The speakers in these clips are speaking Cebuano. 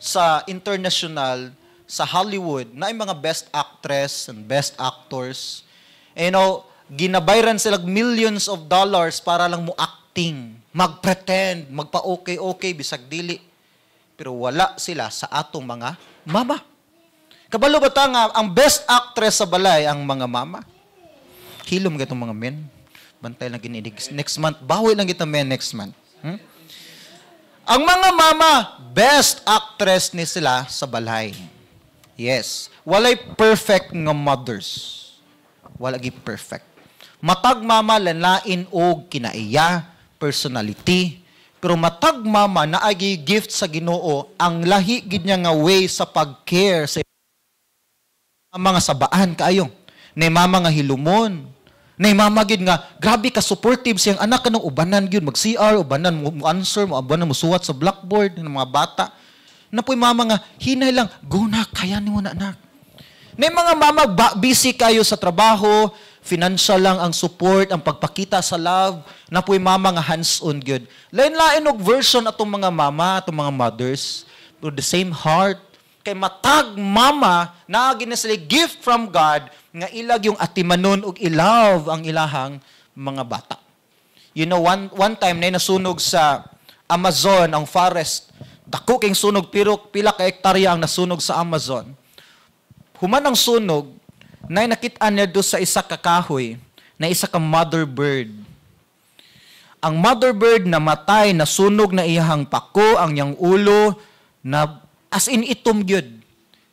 Sa international, sa Hollywood, na mga best actress and best actors. And ginabayran sila millions of dollars para lang mo acting, magpretend, magpa-okay-okay, bisag dili. Pero wala sila sa atong mga mama. Kabalo ba ta nga ang best actress sa balay ang mga mama? Hilom gatong mga men. Bantay lang ginidig. Next month, bawi lang kita men next month. Ang mga mama, best actress ni sila sa balay. Yes. Walay perfect nga mothers. Wala gi perfect. Matag mama lain og kinaiya, personality, pero matag mama naay gift sa Ginoo, ang lahi gid niya nga way sa pag-care sa mga sabaan kaayo. Nay mama nga hilumon. Nay mama gid nga grabe ka supportive siyang anak kanang ubanan gyud mag-CR, ubanan mo answer, mo ubanan mo suwat sa blackboard ng mga bata. Napoy mama nga hinay lang, go na, kaya nimo na, anak. Nay mga mama ba, busy kayo sa trabaho, financial lang ang support, ang pagpakita sa love, napoy mama nga hands-on gyud. Lain-lain og version atong mga mama, atong mga mothers, pero the same heart. Kay matag mama naa na sila gift from God nga ilag yung atimanon og i-love ang ilahang mga bata. One time na nasunog sa Amazon ang forest. Dako king sunog, pero pila ka hektarya ang nasunog sa Amazon. Human ang sunog, na nakit-an niya do sa isa ka kahoy na isa ka mother bird. Ang mother bird namatay, nasunog na iyahang pako, ang iyang ulo, na as in itom gyud.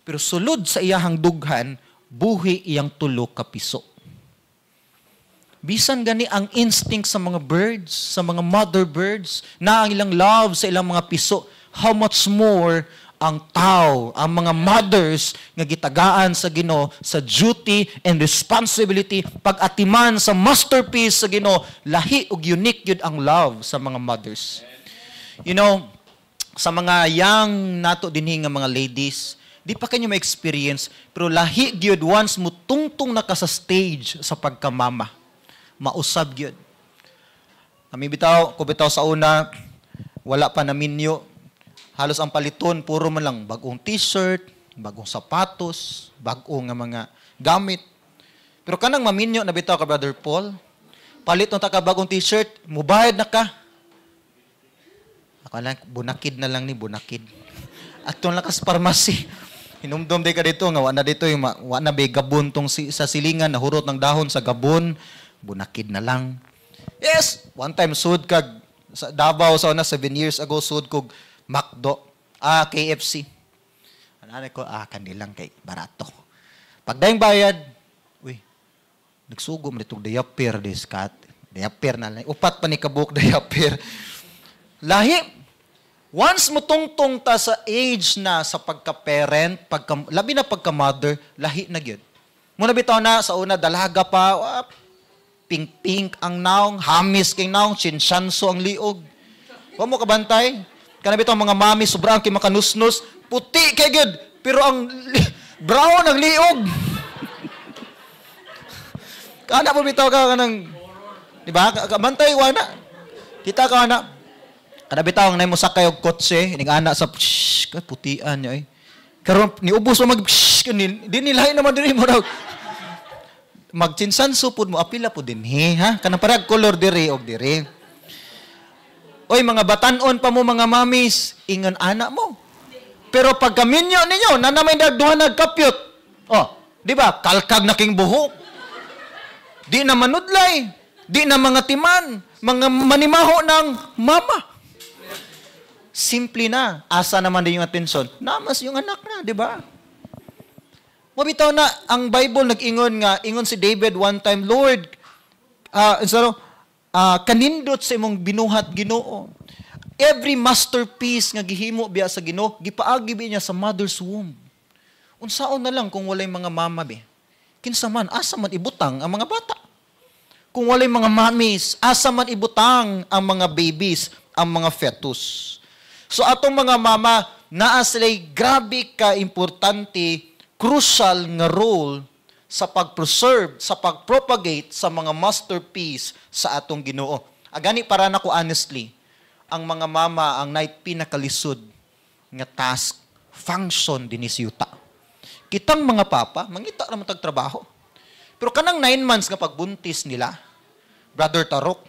Pero sulod sa iyahang dughan, buhi iyang tulo ka piso. Bisan gani ang instinct sa mga birds, sa mga mother birds, na ang ilang love sa ilang mga piso, how much more ang tao, ang mga mothers nga gitagaan sa Ginoo sa duty and responsibility pag-atiman sa masterpiece sa Ginoo, lahi ug unique yun ang love sa mga mothers. Sa mga young nato dinhi nga mga ladies, di pa kanyo ma-experience, pero lahi gyud once mo tungtong na ka sa stage sa pagkamama. Mausab gyud. Kami bitaw, ko bitaw sa una, wala pa na minyo. Halos ang paliton, puro man lang bagong t-shirt, bagong sapatos, bagong nga mga gamit. Pero kanang maminyo na bitaw ka, Brother Paul, palit ta ka bagong t-shirt, mubayad na ka. Ako lang, bunakid na lang ni, bunakid. Atong lakas pharmacy. Hinumdum di ka dito, nga wa na dito, yung, wa na bay gabon tong si, sa silingan, nahurot ng dahon sa gabon, bunakid na lang. Yes, one time sud kag sa Davao sa una 7 years ago, sud kog McDo, KFC. Ano ko, kanilang kay barato. Pagdaing bayad, uy, nagsugo man itong diaper diskat. Diaper na lang. Upat pa ni kabuk diaper. Lahi. Once mo tungtong ta sa age na sa pagka-parent, pagka, labi na pagka-mother, lahi na gyud. Muna bitaw na sa una dalaga pa, pink-pink ang naong, hamis kay naong, chinsanso ang liog. Wa mo kabantay? Kana bitaw mga mami sobrang kay makanusnos, puti kay gyud, pero ang brown ang liog. Kana po bitaw ka kanang, di ba? Kabantay wa na. Kita ka na. Kana bitaw ang mo sakay og kotse, ining ana sa psh, putian niya eh. Karon niubos mo mag psh, di nilahi naman diri mo raw. Magchinsanso pud mo apila pud dinhi ha. Kanang parag color diri og diri. Oy, mga batanon pa mo mga mamis, ingon ana mo. Pero pagka minyo ninyo, na namay dagduha nagkapyot. Oh, di ba? Kalkag na king buhok. Di na manudlay, di na mga timan, mga manimaho ng mama. Simple na. Asa naman din yung atensyon? Namas yung anak na, di ba? Mabitaw na, ang Bible nag-ingon nga, ingon si David one time, "Lord, so, kanindot sa imong binuhat, Ginoo." Every masterpiece nga gihimo biya sa Ginoo, gipaagi biya niya sa mother's womb. Unsaon na lang kung walay mga mama bi? Kinsa man, asa man ibutang ang mga bata? Kung walay mga mamis, asa man ibutang ang mga babies, ang mga fetus? So atong mga mama, naa sila'y grabe ka importante, crucial nga role sa pag-preserve, sa pag-propagate sa mga masterpiece sa atong Ginoo. Agani para nako honestly, ang mga mama ang night pinakalisod nga task function dinhi sa yuta. Kitang mga papa, mangita ra man tag trabaho. Pero kanang 9 months nga pagbuntis nila, Brother Tarok,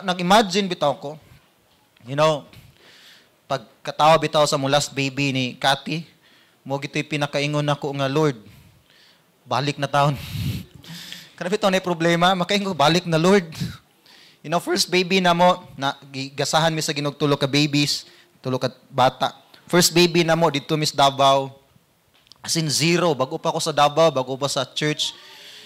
nag-imagine bitaw ko, pagkatawa bitaw sa mo last baby ni Cathy, mao gito'y pinakaingon nako nga, "Lord, balik na taon." Kana bitaw na problema, makaingon, "Balik na, Lord." First baby na mo, na gasahan mi sa Ginoo og tulo ka babies, tulo ka bata. First baby na mo dito Miss Davao. As in zero, bago pa ako sa Davao, bago pa sa church.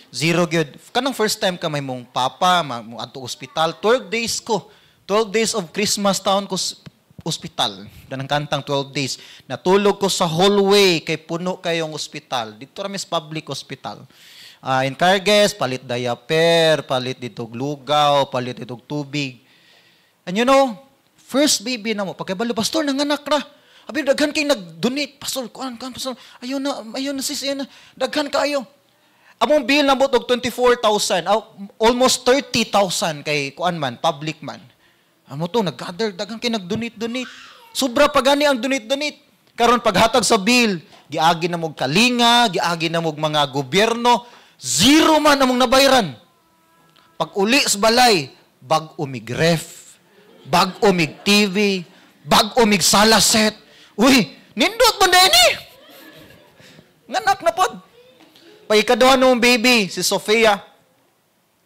Zero gyud. Kanang first time ka may mong papa, mo adto ospital, 12 days ko. 12 days of Christmas taon ko ospital. Danang kantang 12 days. Natulog ko sa hallway kay puno kayong ospital. Dito ra mis public hospital. In Carges, palit diaper, palit dito lugaw, palit dito tubig. And first baby na mo, pagkabalo, "Pastor, nanganak ra." Abi, daghan kay nag-donate. "Pastor, kuan, kuan, Pastor. Ayun na sis, ayun na. Daghan kayo." Among bill na og 24,000, almost 30,000 kay kuan man, public man. Amo to, nag-gather, daghan kay nag-donate, donate. Sobra pa gani ang donate, donate. Karon paghatag sa bill, giagi na mog kalinga, giagi na mog mga gobyerno, zero man among nabayran. Pag uli sa balay, bag-o mig ref, bag-o mig TV, bag-o mig sala set. Uy, nindot man ni. Nganak na pod. Pag ikaduha nung baby, si Sofia,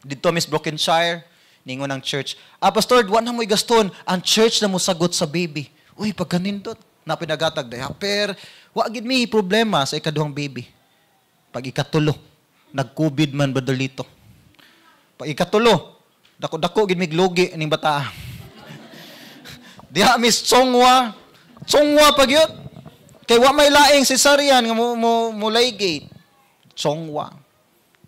dito Miss Brokenshire, ningon ng church, "Ah, Pastor, wa na mo igaston, ang church na mo sagot sa baby." Uy, pagkanindot, na pinagatag diaper, wa gid mi problema sa ikaduhang baby. Pag ikatulo, nag-COVID man, Brother Lito. Pag ikatulo, dako-dako gid mig lugi ning bata. Diha Miss Chongwa, Chongwa pa gyud. Kay wa may laing cesarean nga mo ligate. Chongwa.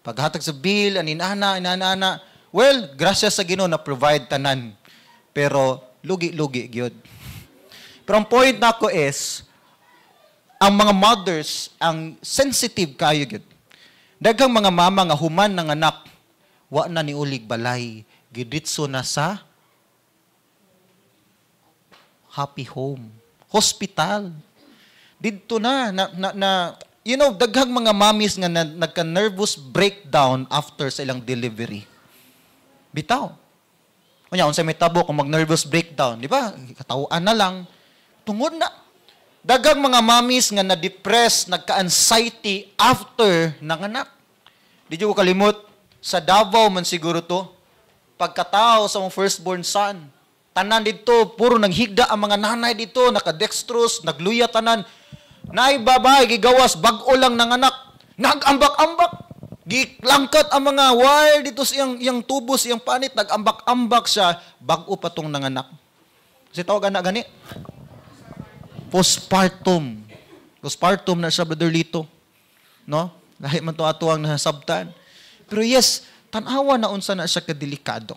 Paghatag sa bill, aninana, inana. Well, gracias sa Ginoo na provide tanan. Pero lugi-lugi gyud. Pero ang point nako is ang mga mothers ang sensitive kayo gyud. Daghang mga mama nga human ng anak, wa na ni ulig balay, giditso na sa happy home, hospital. Didto na daghang mga mommies nga na, nagka-nervous breakdown after sa ilang delivery. Bitaw. Unya, unsay may tabo kung mag-nervous breakdown, di ba? Katawaan na lang. Tungod na. Daghang mga mommies nga na-depress, nagka-anxiety after nanganak. Di ko kalimot, sa Davao man siguro to, pagkatao sa mong firstborn son, tanan dito, puro nanghigda ang mga nanay dito, naka-dextrose, nagluya tanan. Naay babae, gigawas, bag-o lang nanganak, nag-ambak-ambak. Giklangkat ang mga wire dito sa iyang tubo, sa iyang panit, nag-ambak-ambak siya, bag-o pa tong nanganak. Kasi tawag anak gani? Postpartum. Postpartum na siya, Brother Lito. No? Lahi man to ato ang nasabtan. Pero yes, tanawa na unsa na siya kadelikado.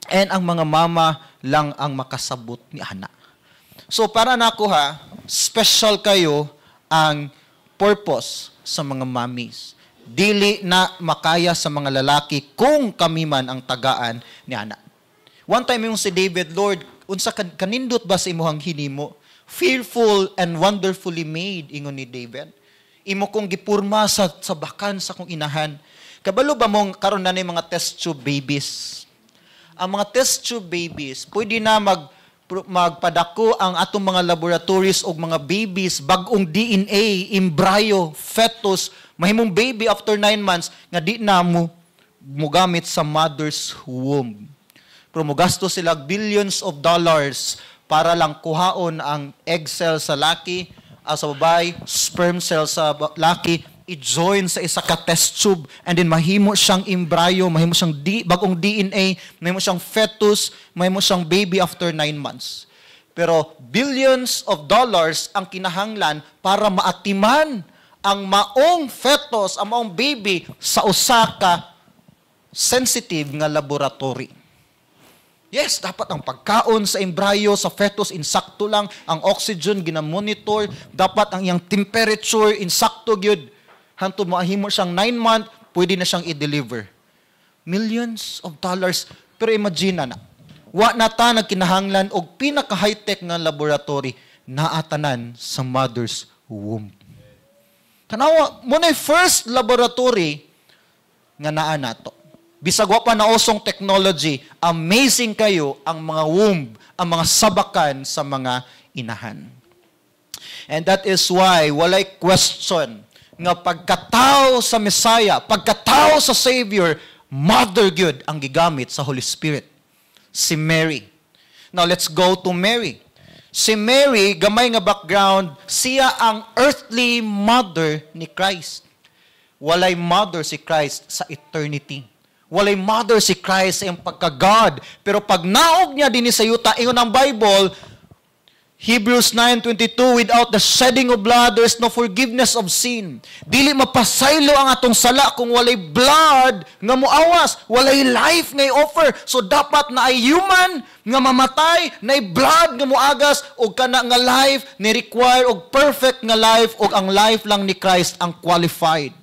And ang mga mama lang ang makasabot ni ana. So para nako ha, special kayo ang purpose sa mga mommies. Dili na makaya sa mga lalaki kung kami man ang tagaan ni ana. One time yung si David, "Lord, unsa kanindot ba sa imuhang hinimo? Fearful and wonderfully made," ingon ni David. "Imo kong gipurma sa bakan sa kong inahan." Kabalo ba mong karon na ni mga test tube babies? Ang mga test tube babies, pwede na magpadako ang atong mga laboratories og mga babies, bag-ong DNA, embryo, fetus, mahimong baby after 9 months nga di na mo mogamit sa mother's womb. Pero mogasto sila billions of dollars para lang kuhaon ang egg cell sa laki, sa babae, sperm cell sa laki, i-join sa isa ka test tube and then mahimo siyang embryo, mahimo siyang bagong DNA, mahimo siyang fetus, mahimo siyang baby after 9 months. Pero billions of dollars ang kinahanglan para maatiman ang maong fetus, ang maong baby sa usa ka sensitive nga laboratory. Yes, dapat ang pagkaon sa embryo, sa fetus, insakto lang. Ang oxygen, ginamonitor. Dapat ang iyang temperature, insakto gyud. Hantod mahimo siyang 9 month, pwede na siyang i-deliver. Millions of dollars. Pero imagine na, wa na ta nagkinahanglan og pinaka-high-tech nga laboratory. Naa tanan sa mother's womb. Tanawa, mao na first laboratory nga naa nato. Bisag wa pa nausong technology, amazing kayo ang mga womb, ang mga sabakan sa mga inahan. And that is why walay question nga pagkatao sa Messiah, pagkatao sa Savior, mother gyud ang gigamit sa Holy Spirit. Si Mary. Now let's go to Mary. Si Mary, gamay nga background, siya ang earthly mother ni Christ. Walay mother si Christ sa eternity. Walay mother si Christ sa iyang pagka-God. Pero pag naog niya dinhi sa yuta, ingon ang Bible, Hebrews 9:22, "Without the shedding of blood, there is no forgiveness of sin." Dili mapasaylo ang atong sala kung walay blood nga muawas, walay life nga i-offer. So dapat naay human nga mamatay, naay blood nga muagas, og kana nga life ni require og perfect nga life, og ang life lang ni Christ ang qualified.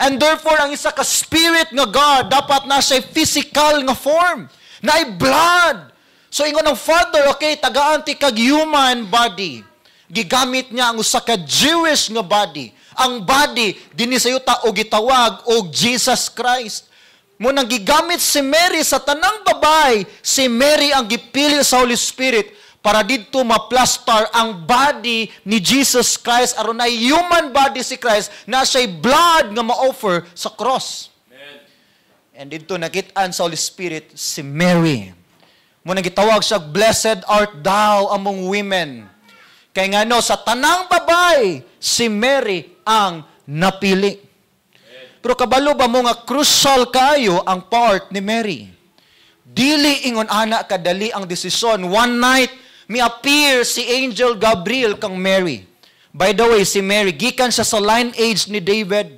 And therefore, ang isa ka spirit nga God, dapat na siya physical nga form, naay blood. So ingon ang Father, "Okay, tagaan ti kag human body." Gigamit niya ang usa ka Jewish nga body. Ang body dinhi sa yuta og gitawag og Jesus Christ. Mao nang gigamit si Mary sa tanang babay, si Mary ang gipili sa Holy Spirit para didto ma-plaster ang body ni Jesus Christ aron na human body si Christ na siya'y blood nga ma-offer sa cross. And didto nakit-an sa Holy Spirit si Mary. Mao nang gitawag siya, "Blessed art thou among women." Kay ngano sa tanang babay, si Mary ang napili. Pero kabalo ba mo nga crucial kayo ang part ni Mary? Dili ingon ana kadali ang desisyon. One night, mi appear si Angel Gabriel kang Mary. By the way, si Mary, gikan siya sa lineage ni David.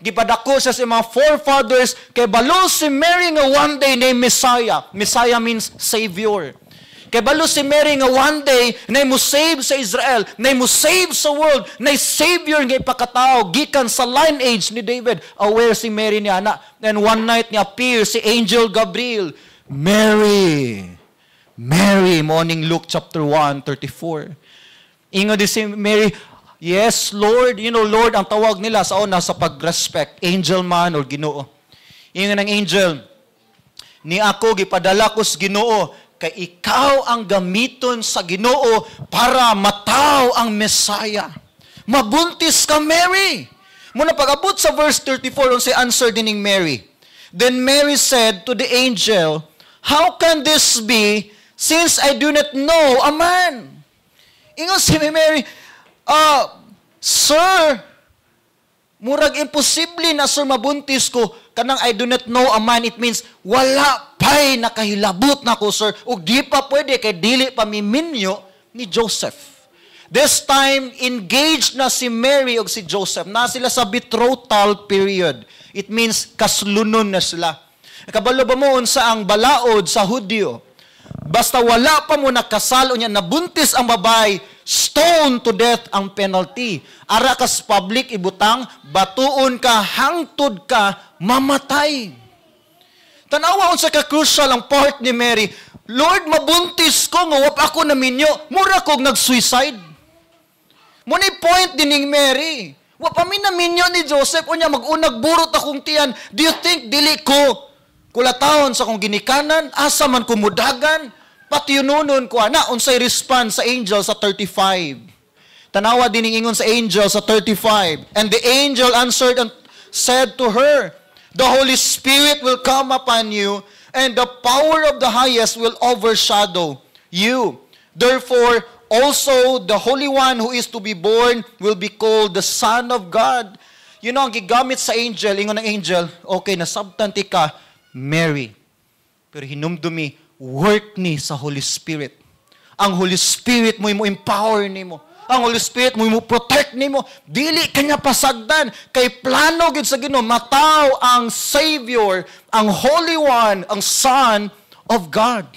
Gipadako siya sa mga forefathers kay balo si Mary nga one day na Messiah. Messiah means Savior. Kay balo si Mary nga one day na mo save sa Israel, na mo save sa world, na Savior nga ipakatao gikan sa lineage ni David. Aware si Mary niya na. And one night ni appear si Angel Gabriel. "Mary, Mary," mao ning Luke chapter 1, 34. Ingon di si Mary, "Yes, Lord." You know, Lord, ang tawag nila sa una sa pag-respect, angel man or Ginoo. Ingon ng angel, "Ni ako gipadala ko sa Ginoo kay ikaw ang gamiton sa Ginoo para mataw ang Messiah. Mabuntis ka, Mary." Mao na pag-abot sa verse 34, unsay answer dining Mary? Then Mary said to the angel, "How can this be, since I do not know a man?" Ingon si Mary, "Sir, murag imposible na, sir, mabuntis ko. Kanang I do not know a man, it means wala pa'y nakahilabot na ko, sir. Ug di pa pwede kay dili pa miminyo ni Joseph." This time, engaged na si Mary ug si Joseph. Na sila sa betrothal period. It means kaslunon na sila. Kabalo ba mo unsa ang balaod sa Hudyo? Basta wala pa mo nakasal unya nabuntis ang babay, stone to death ang penalty. Ara kas public ibutang, batuon ka hangtod ka mamatay. Tanawa unsa ka crucial ang part ni Mary. "Lord, mabuntis ko nga wa pa ako naminyo. Mura kog nag-suicide." Mao ni point dining Mary. "Wa pa mi naminyo ni Joseph unya mag-unag burot akong tiyan. Do you think dili ko kulatahon sa akong ginikanan? Asa man ko mudagan? Patyunonon ko ana." Unsay response sa angel sa 35? Tanawa dining ingon sa angel sa 35. And the angel answered and said to her, "The Holy Spirit will come upon you, and the power of the highest will overshadow you. Therefore, also the Holy One who is to be born will be called the Son of God." Ang gigamit sa angel, ingon ng angel, "Okay, nasabtan ti ka, Mary. Pero hinumdumi, work ni sa Holy Spirit. Ang Holy Spirit mo mo empower nimo. Ang Holy Spirit mo mo protect nimo. Dili kanya pasagdan kay plano gyud sa Ginoo mataw ang Savior, ang Holy One, ang Son of God."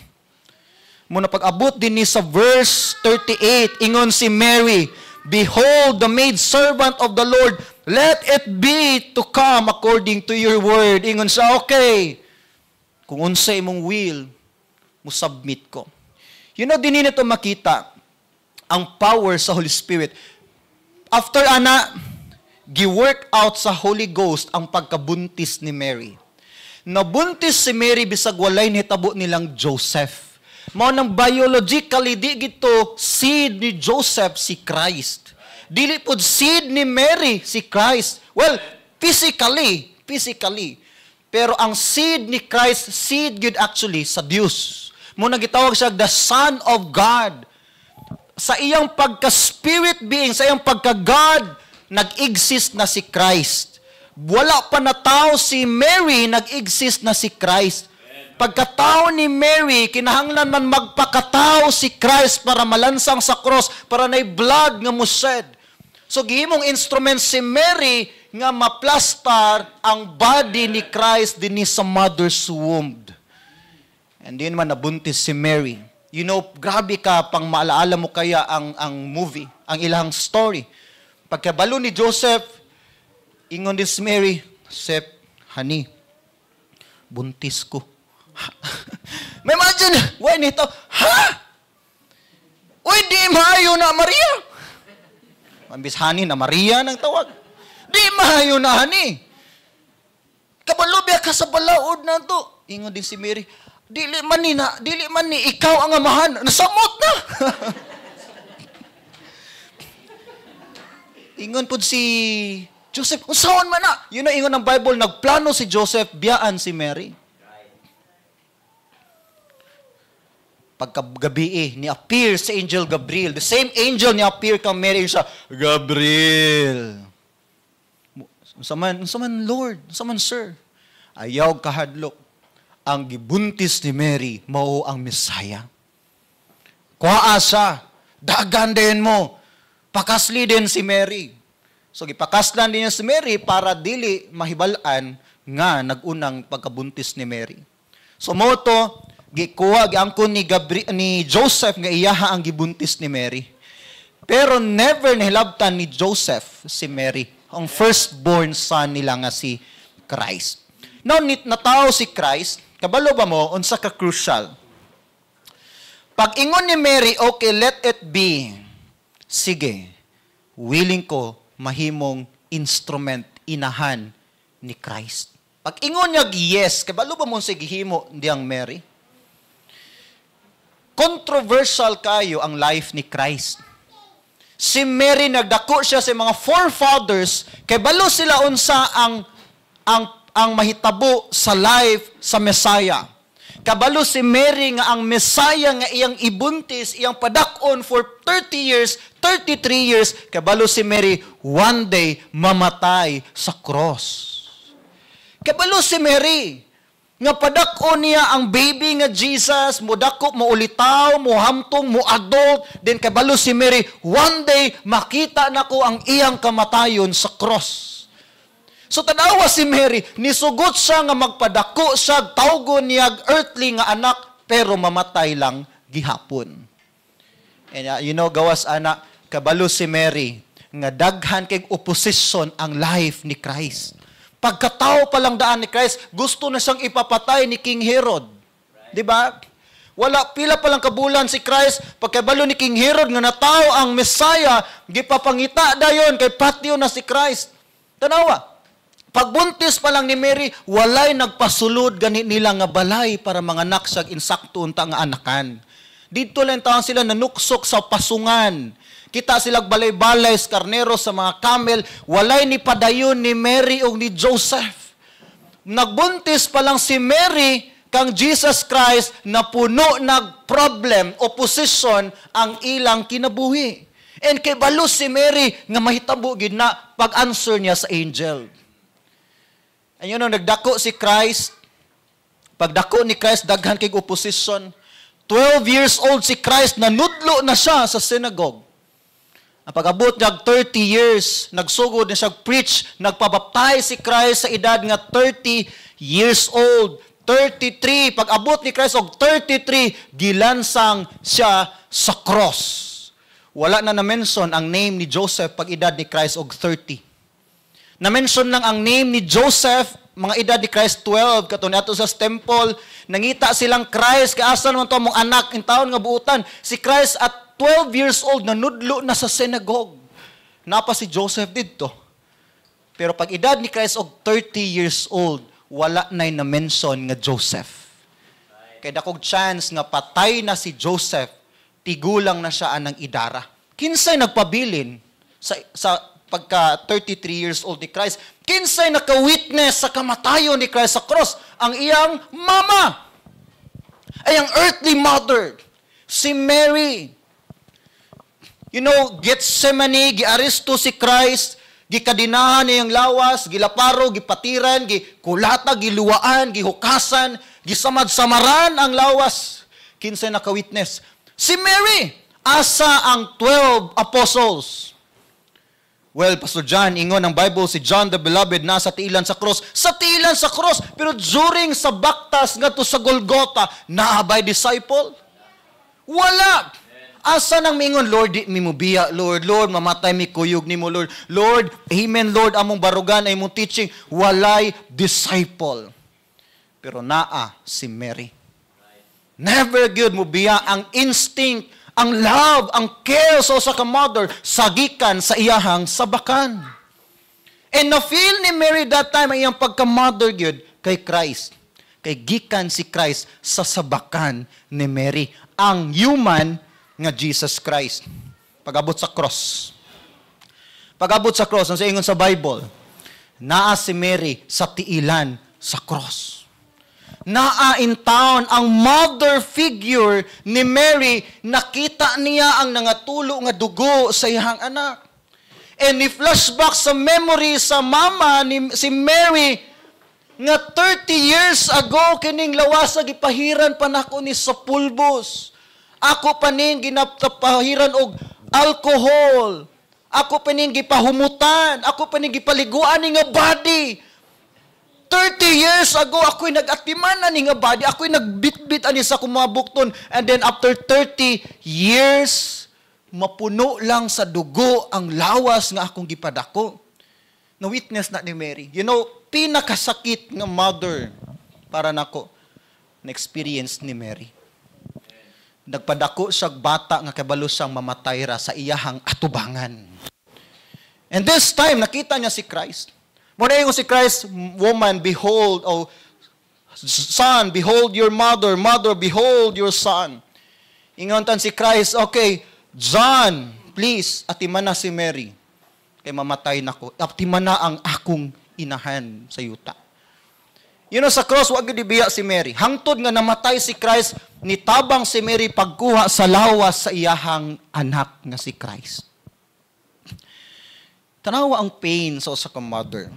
Mao na pag-abot din ni sa verse 38, ingon si Mary, "Behold, the maid servant of the Lord, let it be to come according to your word." Ingon siya, "Okay, kung unsa imong will, mo submit ko." Dinhi nato makita, Ang power sa Holy Spirit. After ana, gi-work out sa Holy Ghost ang pagkabuntis ni Mary. Nabuntis si Mary bisag walay nitabo nilang Joseph. Mao nang biologically di gito seed ni Joseph si Christ. Dili pod seed ni Mary si Christ. Well, physically, physically. Pero ang seed ni Christ, seed gyud actually sa Dios. Mao nang gitawag siya the Son of God. Sa iyang pagka-spirit being, sa iyang pagka-God, nag-exist na si Christ. Wala pa na tao si Mary, nag-exist na si Christ. Pagkatao ni Mary, kinahanglan man magpakatao si Christ para malansang sa cross, para nay blood nga mo-shed. So gihimong instrument si Mary nga maplastar ang body ni Christ dinhi sa mother's womb. And then man nabuntis si Mary. Grabe ka pang maalaala mo kaya ang movie, ang ilang story. Pagkabalo ni Joseph, ingon din si Mary, "Sep, honey, buntis ko." May imagine, why nito? Ha? Uy, di maayo na, Maria. Ambis honey na Maria nang tawag. Di maayo na, honey. Kabalo biya ka sa balaod na to. Ingon din si Mary, "Dili man ni na, dili man ni ikaw ang amahan." Nasamot na. Ingon pud si Joseph, "Unsaon man na?" Yun na ingon ng Bible, nagplano si Joseph, biyaan si Mary. Pagkagabi ni appear si Angel Gabriel. The same angel ni appear kang Mary siya, "Gabriel. Unsa man Lord, unsa man Sir? Ayaw kahadlok. Ang gibuntis ni Mary mao ang Messiah. Kuhaa siya, dagan din mo. Pakasli din si Mary." So gipakaslan din niya si Mary para dili mahibal-an nga nagunang pagkabuntis ni Mary. So mao to gikuha giangkon ni Gabriel ni Joseph nga iyaha ang gibuntis ni Mary. Pero never nahilabtan ni Joseph si Mary, ang firstborn son nila nga si Christ. Now natawo si Christ, kabalo ba mo unsa ka crucial? Pag ingon ni Mary, "Okay, let it be." Sige, willing ko mahimong instrument, inahan ni Christ. Pag ingon niya yes, kabalo ba mo sa gihimo diyang Mary? Controversial kayo ang life ni Christ. Si Mary nagdako siya sa mga forefathers, kay balo sila unsa ang mahitabo sa life sa Messiah. Kabalo si Mary nga ang Messiah nga iyang ibuntis, iyang padak-on for 30 years, 33 years, kabalo si Mary one day mamatay sa cross. Kabalo si Mary nga padak-on niya ang baby nga Jesus, modako, moulitaw, mohamtong, mo-adult, then kabalo si Mary, one day makita nako ang iyang kamatayon sa cross. So tanawa si Mary, nisugot siya nga magpadako siya, tawgon niya earthly nga anak, pero mamatay lang gihapon. And gawas ana, kabalo si Mary, nga daghan kay opposition ang life ni Christ. Pagkatao pa lang daan ni Christ, gusto na siyang ipapatay ni King Herod. Di ba? Wala, pila pa lang kabulan si Christ, pagkabalo ni King Herod nga natao ang Messiah, gipapangita dayon kay patyo na si Christ. Tanawa. Pagbuntis pa lang ni Mary, walay nagpasulod gani nila nga balay para manganak siya insakto unta nga anakan. Dito lang taon sila nanuksok sa pasungan. Kita sila balay-balay sa karnero, sa mga camel, walay ni padayon ni Mary o ni Joseph. Nagbuntis pa lang si Mary kang Jesus Christ na puno nag problem, opposition ang ilang kinabuhi. And kay balo si Mary nga mahitabo gid na pag-answer niya sa angel. And nagdako si Christ. Pagdako ni Christ, daghan kay opposition. 12 years old si Christ, nanudlo na siya sa synagogue. Ang pag-abot niya 30 years, nagsugod na siya preach, nagpabaptize si Christ sa edad nga 30 years old. 33, pag-abot ni Christ og 33, gilansang siya sa cross. Wala na na-mention ang name ni Joseph pag edad ni Christ og 30. Na-mention lang ang name ni Joseph, mga edad ni Christ 12, kato niadto sa temple, nangita silang Christ, kay asa naman to among anak, in taon nga buutan. Si Christ at 12 years old, nanudlo na sa synagogue. Naa pa si Joseph didto. Pero pag edad ni Christ og 30 years old, wala na'y na-mention nga Joseph. Kay dakog chance nga patay na si Joseph, tigulang na siya anang idara. Kinsay nagpabilin sa pagka 33 years old ni Christ? Kinsay naka-witness sa kamatayon ni Christ sa cross? Ang iyang mama. Ay ang earthly mother, si Mary. Gethsemane, giaresto si Christ, gikadinahan niyang lawas, gilaparo, gipatiran, gikulata, giluwaan, gihukasan, gisamad-samaran ang lawas. Kinsay naka-witness? Si Mary. Asa ang 12 apostles? Well, Pastor John, ingon ang Bible, si John the Beloved nasa tiilan sa cross. Sa tiilan sa cross, pero during sa baktas ngadto sa Golgotha, naa bay disciple? Wala. Asa nang mingon, "Lord, di mi mobiya, Lord. Lord, mamatay mi kuyog nimo, Lord. Lord, amen, Lord, among barugan ay imong teaching." Walay disciple. Pero naa si Mary. Never gyud mobiya ang instinct, ang love, ang care sa usa ka mother sagikan sa iyahang sabakan. And na-feel ni Mary that time ang iyang pagka-mother gyud kay Christ. Kay gikan si Christ sa sabakan ni Mary, ang human nga Jesus Christ. Pag-abot sa cross. Pag-abot sa cross, ang sa ingon sa Bible, naa si Mary sa tiilan sa cross. Naa in town ang mother figure ni Mary, nakita niya ang nangatulo nga dugo sa iyang anak. And ni flashback sa memory sa mama ni si Mary nga 30 years ago, kining lawas gipahiran pa nako ni sa pulbos. Ako pa ning ginapahiran og alcohol. Ako pa ning gipahumutan. Ako pa ning gipaliguan ni nga body. 30 years ago, ako'y nag-atiman na ni nga body. Ako'y nagbitbit ani sa kumabukton. And then after 30 years, mapuno lang sa dugo ang lawas nga akong gipadako. Na-witness na ni Mary. Pinakasakit nga mother para nako na-experience ni Mary. Nagpadako siya bata nga kabalo siyang mamatay ra sa iyahang atubangan. And this time, nakita niya si Christ. Mao na si Christ, "Woman, behold, oh, son, behold your mother, mother, behold your son." Ingon tan si Christ, "Okay, John, please, atiman na si Mary. Kay mamatay na ko. Atiman na ang akong inahan sa yuta." Sa cross, wag gyud biya si Mary. Hangtod nga namatay si Christ, nitabang si Mary pagkuha sa lawas sa iyahang anak nga si Christ. Tanawa ang pain sa usa ka mother.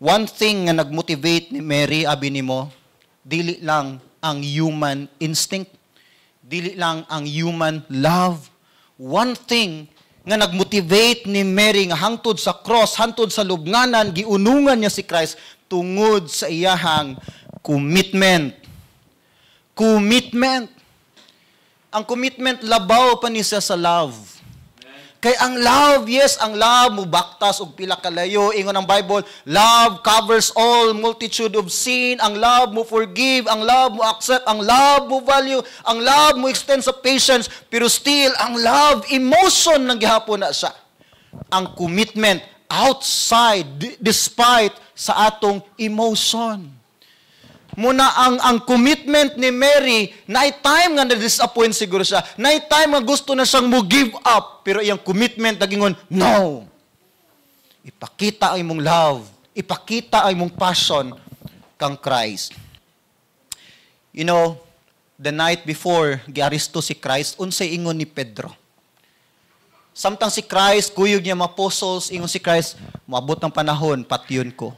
One thing nga nagmotivate ni Mary, abi nimo, dili lang ang human instinct, dili lang ang human love. One thing nga nagmotivate ni Mary nga hangtod sa cross, hangtod sa lubnganan, giunungan niya si Christ tungod sa iyahang commitment. Commitment. Ang commitment labaw pa ni siya sa love. Kay ang love, yes, ang love mubaktas og pila kalayo. Ingon ang Bible, love covers all multitude of sin. Ang love mo forgive, ang love mo accept, ang love mo value, ang love mo extend sa patience. Pero still, ang love, emotion lang gihapon na siya. Ang commitment outside, despite sa atong emotion. Muna ang commitment ni Mary, na time nga na-disappoint siguro siya, na time nga gusto na siyang mo give up, pero iyang commitment nagingon, "No. Ipakita ang imong love, ipakita ang imong passion kang Christ." The night before giaresto si Christ, unsay ingon ni Pedro? Samtang si Christ, kuyog niya mga apostles, ingon si Christ, "Maabot ang panahon, patyon ko.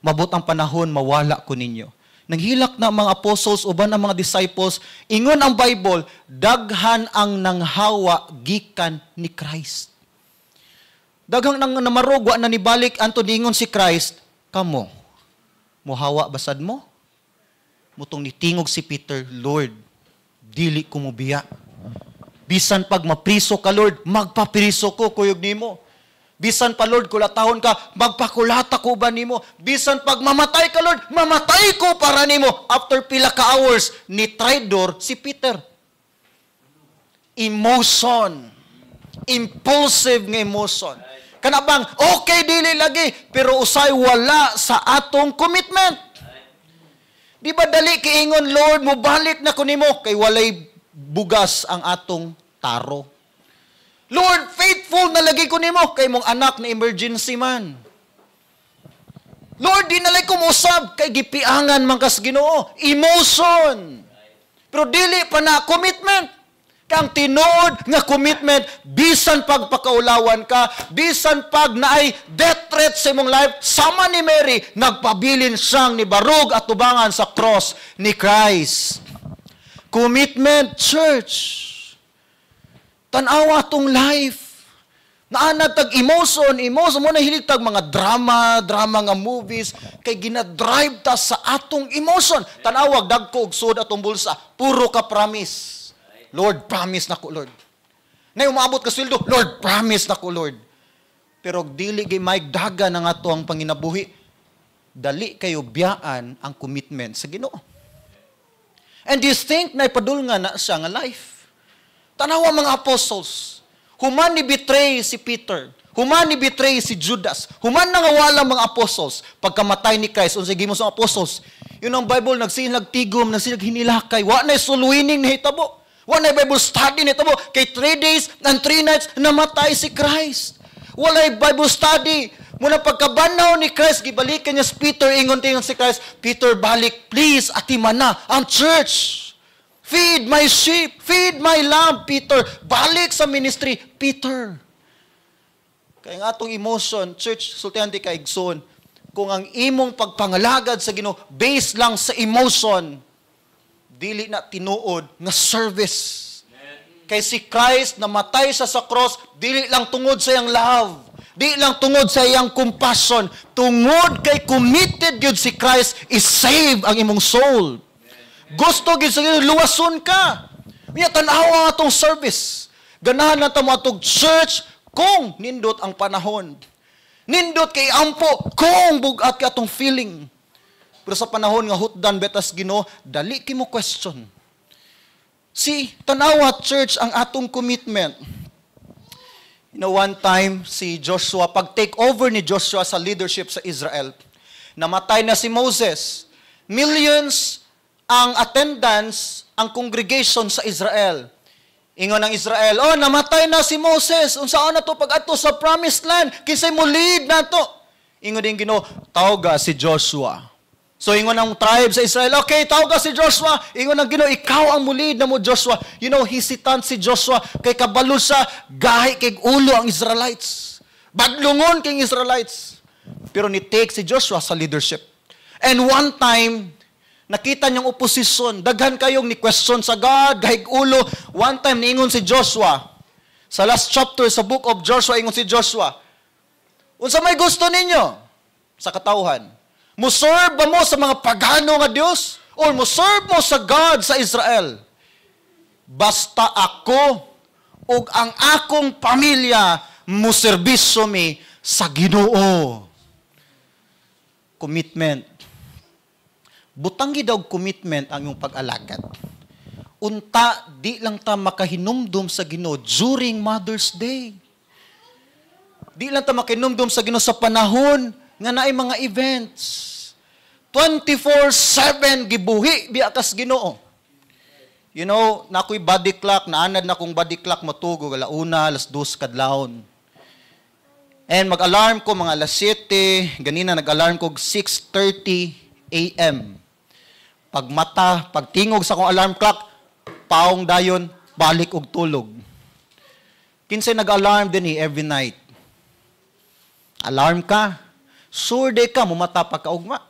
Maabot ang panahon, mawala ko ninyo." Nanghilak na ang mga apostles, uban ang mga disciples, ingon ang Bible, daghan ang nanghawa gikan ni Christ. Daghang nang namarog, wa na nibalik, anto ningon si Christ, "Kamo, muhawa basad mo?" Mutong nitingog si Peter, "Lord, dili ko mobiya. Bisan pag mapriso ka, Lord, magpapriso ko, kuyog nimo. Bisan pa, Lord, kulatahon ka, magpakulata ko ba nimo? Bisan pag mamatay ka, Lord, mamatay ko para nimo." After pila ka hours, ni traidor si Peter. Emotion. Impulsive nga emotion. Kana bang, okay, dili lagi, pero usay wala sa atong commitment. Di ba dali kiingon, "Lord, mobalik na ko nimo," kay walay bugas ang atong taro. "Lord, faithful na lagi ko nimo," kay mong anak na emergency man. "Lord, di na lang ko mosab," kay gipiangan man kas Ginoo. Emotion. Pero dili pa na commitment. Kang tinuod nga commitment, bisan pagpakaulawan ka, bisan pag naay death threat sa imong life, sama ni Mary, nagpabilin siyang nibarog at tubangan sa cross ni Christ. Commitment, church. Tanawa tong life. Naanad tag emotion, emotion mo na hilig tag mga drama, drama nga movies, kay gina-drive ta sa atong emotion. Tanawag dagko og sud atong bulsa, puro ka promise. "Lord, promise na ko, Lord." Na umabot ka sweldo, "Lord, promise na ko, Lord." Pero dili gay maigdaga na nga to ang panginabuhi, dali kayo biyaan ang commitment sa Ginoo. And you think na ipadulngan na siya nga life? Tanawa mga apostles, human ni betray si Peter, human ni betray si Judas, human nangawala mga apostles, pagkamatay ni Christ, unsay gimo sa apostles? Yun ang Bible, nagsinag tigom, nagsinag hinilakay, wa na soul winning nahitabo. Wa na Bible study nahitabo. Kay 3 days and 3 nights, namatay si Christ. Walay Bible study. Muna pagkabanhaw ni Christ, gibalikan niya si Peter, ingon tingon si Christ, "Peter, balik, please, atiman na ang church. Feed my sheep, feed my lamb, Peter. Balik sa ministry, Peter." Kaya nga atong emotion, church, sultihan ti kaigsoon, kung ang imong pagpangalagad sa Ginoo based lang sa emotion, dili na tinuod nga service. Kay si Christ, namatay siya sa cross, dili lang tungod sa iyang love, di lang tungod sa iyang compassion, tungod kay committed gyud si Christ i-save ang imong soul. Gusto gyud sa Ginoo luwason ka. Unya tan-awa atong service. Ganahan na ta mo atong church kung nindot ang panahon. Nindot kay ampo kung bugat kay atong feeling. Pero sa panahon nga hutdan betas Ginoo, dali kay mo question. Si tanawa, church, ang atong commitment. One time si Joshua, pag take over ni Joshua sa leadership sa Israel, namatay na si Moses. Millions ang attendance, ang congregation sa Israel. Ingon ng Israel, "Oh, namatay na si Moses. Unsaon na to pag-adto sa promised land? Kinsay mo lead na to?" Ingon din Ginoo, "Tawga si Joshua." So ingon ang tribe sa Israel, "Okay, tawga si Joshua." Ingon ang Ginoo, "Ikaw ang mulid na mo, Joshua." Hesitant si Joshua kay kabalo sa gahi kay ulo ang Israelites. Badlungon kay Israelites. Pero ni take si Joshua sa leadership. And one time, nakita niyang oposisyon. Daghan kayong ni question sa God, gahig ulo. One time, niingon si Joshua. Sa last chapter sa book of Joshua, ingon si Joshua, "Unsa may gusto ninyo sa katawhan? Muserve ba mo sa mga pagano nga Dios? Or muserve mo sa God sa Israel? Basta ako ug ang akong pamilya, muserbisyo mi sa Ginoo." Commitment. Butang daw commitment ang iyong pag-alagad. Unta, di lang ta makahinumdum sa Ginoo during Mother's Day. Di lang ta makahinumdum sa Ginoo sa panahon nga naay mga events. 24/7 gibuhi biya kas Ginoo. Nakoy body clock, naanad na kong body clock, matugog alauna, 2:00 kadlawon. And mag-alarm ko mga alas 7, ganina nag-alarm ko 6:30 a.m. Pagmata, pagtingog sa akong alarm clock, paong dayon, balik og tulog. Kinsay nag-alarm din eh, every night? Alarm ka. Sure day ka, mumata pa kaugma.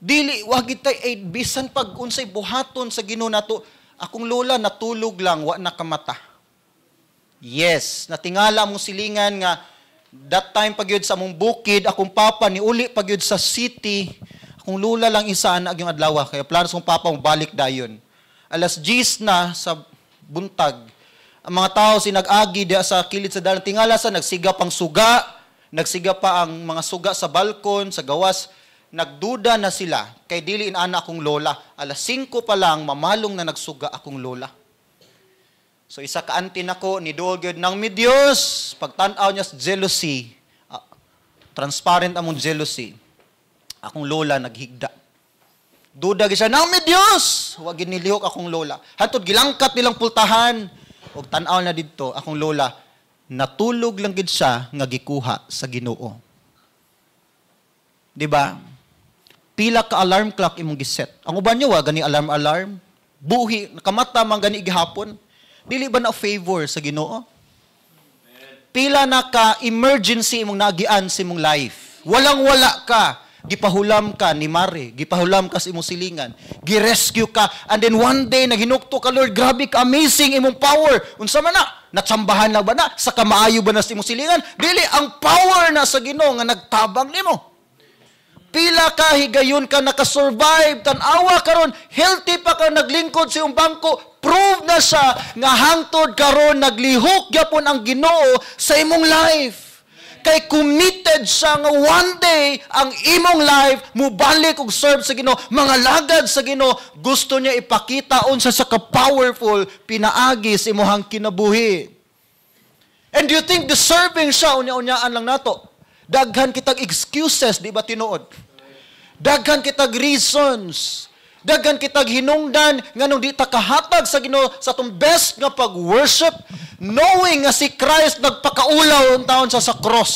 Dili, wag itay, eh, bisan pag unsay buhaton sa Ginoo nato, akong lola natulog lang, wa na kamata. Yes, natingala mong silingan nga that time pagyud sa among bukid, akong papa ni uli pagyud sa city, akong lola lang isa ana yung adlaw, kaya plano sa akong papa mo balik dayon. Alas 10 na sa buntag. Ang mga tao sinag-agi diya sa kilid sa dalan, tingala sa nagsiga pang suga, nagsiga pa ang mga suga sa balkon, sa gawas. Nagduda na sila kay dili inana akong lola. Alas 5 pa lang mamalong na nagsuga akong lola. So isa ka auntie nako ni duol gyud nang mi Dios pagtan-aw niya sa jealousy. Ah, transparent among jealousy. Akong lola naghigda. Duda gyud siya nang mi Dios. Wa gid nilihok akong lola. Hantod gilangkat nilang pultahan og tan-aw na didto akong lola, natulog lang gid siya nga gikuha sa Ginoo. Di ba? Pila ka alarm clock imong giset. Ang uban niyo wa gani alarm alarm. Buhi nakamata man gani gihapon. Dili ba na favor sa Ginoo? Pila na ka emergency imong nagian sa imong life. Walang wala ka. Gipahulam ka ni Mare, gipahulam ka sa imong silingan, gi-rescue ka, and then one day naghinukto ka, "Lord, grabe ka amazing imong power." Unsa man na? Natsambahan na ba na? Sa kamaayo ba na sa imong silingan? Dili, ang power na sa Ginoo nga nagtabang nimo. Pila ka higayon ka nakasurvive, tan-awa karon, healthy pa ka, naglingkod sa iyong bangko, prove na siya nga hangtod karon naglihok gyapon ang Ginoo sa imong life. Kay committed siya nga one day ang imong life mubalik og serve sa Ginoo, mga lagad sa Ginoo. Gusto niya ipakita unsa sa ka-powerful pinaagi sa imong kinabuhi. And do you think deserving siya? Unya-unyaan lang nato. Daghan kitag excuses, di ba tinuod? Daghan kitag reasons. Daghan kitag hinungdan nganong di ta kahatag sa Ginoo sa atong best nga pag-worship, knowing nga si Christ nagpakaulaw taon sa cross.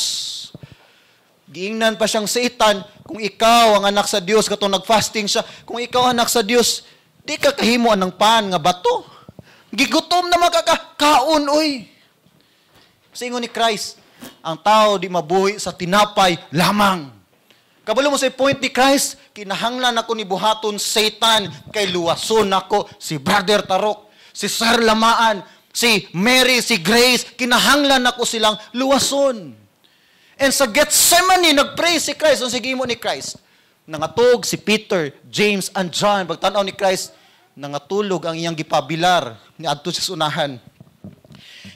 Giingnan pa siyang Satan, "Kung ikaw ang anak sa Dios," katong nagfasting siya, "kung ikaw anak sa Dios, di ka kahimo ng pan nga bato. Gigutom na makaka kaon oy." Singon ni Christ, "Ang tao di mabuhi sa tinapay lamang." Kabalo mo sa point ni Christ, "Kinahanglan ako ni buhaton, Satan, kay luwason ako si Brother Tarok, si Sir Lamaan, si Mary, si Grace, kinahanglan ako silang luwason." And sa Gethsemane, nagpray si Christ. Ang sige mo ni Christ, nangatog si Peter, James, and John. Pagtanaw ni Christ, nangatulog ang iyang gipabilar ni adto sa unahan.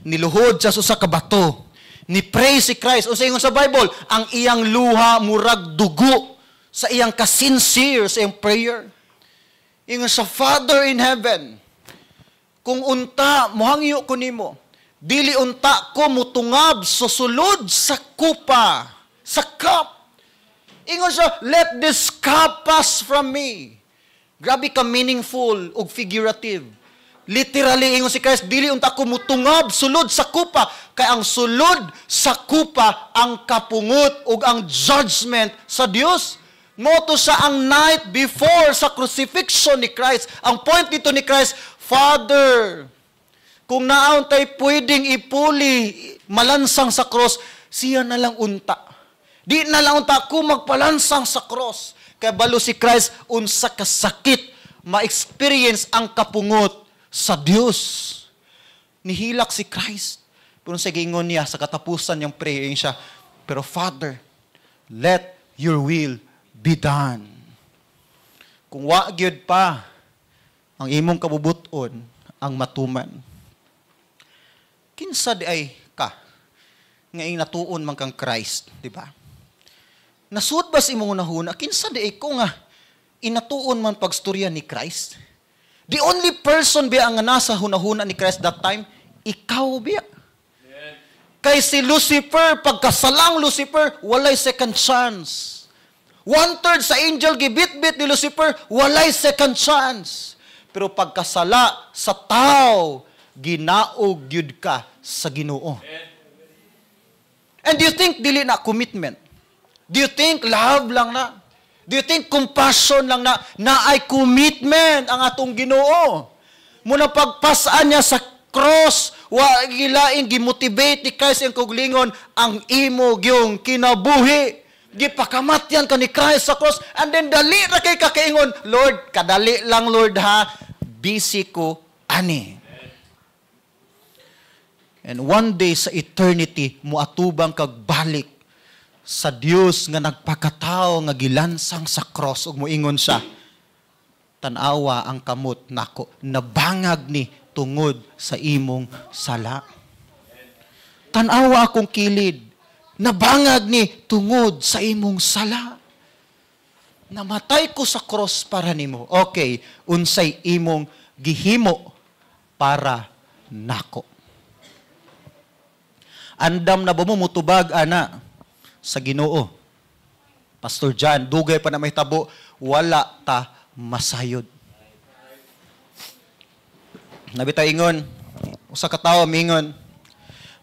Niluhod siya sa kabato. Ni pray si Christ. Unsa ingon sa Bible, ang iyang luha murag dugo sa iyang ka-sincere sa iyang prayer. Ingon sa "Father in heaven, kung unta mohangyo ko nimo, dili unta ko mutungab sa sulod sa kupa, sa cup." Ingon siya, "Let this cup pass from me." Grabe ka meaningful ug figurative. Literally, ingon si Christ, "Dili unta ko mutungab sulod sa kupa," kay ang sulod sa kupa ang kapungot ug ang judgment sa Dios. Mao to sa ang night before sa crucifixion ni Christ. Ang point dito ni Christ, "Father, kung naa untay pwedeng ipuli malansang sa cross, siya na lang unta. Di na lang unta ko magpalansang sa cross." Kay balo si Christ unsa kasakit ma-experience ang kapungot sa Dios. Nihilak si Christ. Pero sa gingon niya, sa katapusan niyang prayer siya, "Pero Father, let your will be done." Kung wa gyud pa ang imong kabubuton ang matuman. Kinsa di ay ka nga inatuon man kang Christ, di ba? Nasud ba sa imong hunahuna, kinsa di ay ko nga inatuon man pagstorya ni Christ? The only person biya nga nasa hunahuna ni Christ that time, ikaw biya. Kay si Lucifer, pagkasalang Lucifer, walay second chance. One-third sa angel gibit-bit ni Lucifer, walay second chance. Pero pagkasala sa tao, ginaog gyud ka sa Ginoo. And do you think dili na commitment? Do you think love lang na? Do you think compassion lang na? Na ay commitment ang atong Ginoo. Muna pagpasaan niya sa cross, wa gilaing gimotivate ni Christ ang kuglingon ang imo gyung kinabuhi. Gipakamatyan ka ni Christ sa cross and then dali ra kay kakaingon, "Lord, kadali lang, Lord, ha, busy ko ani." And one day sa eternity, muatubang kag balik sa Dios nga nagpakatao nga gilansang sa cross ug moingon siya, "Tan-awa ang kamot nako, nabangag ni tungod sa imong sala. Tan-awa akong kilid, nabangag ni tungod sa imong sala. Namatay ko sa cross para nimo. Okay, unsay imong gihimo para nako. Andam na ba mo mutubag ana sa Ginoo? Pastor John, dugay pa na mahitabo, wala ta masayod. Nabita ingon, usa ka tawo mingon,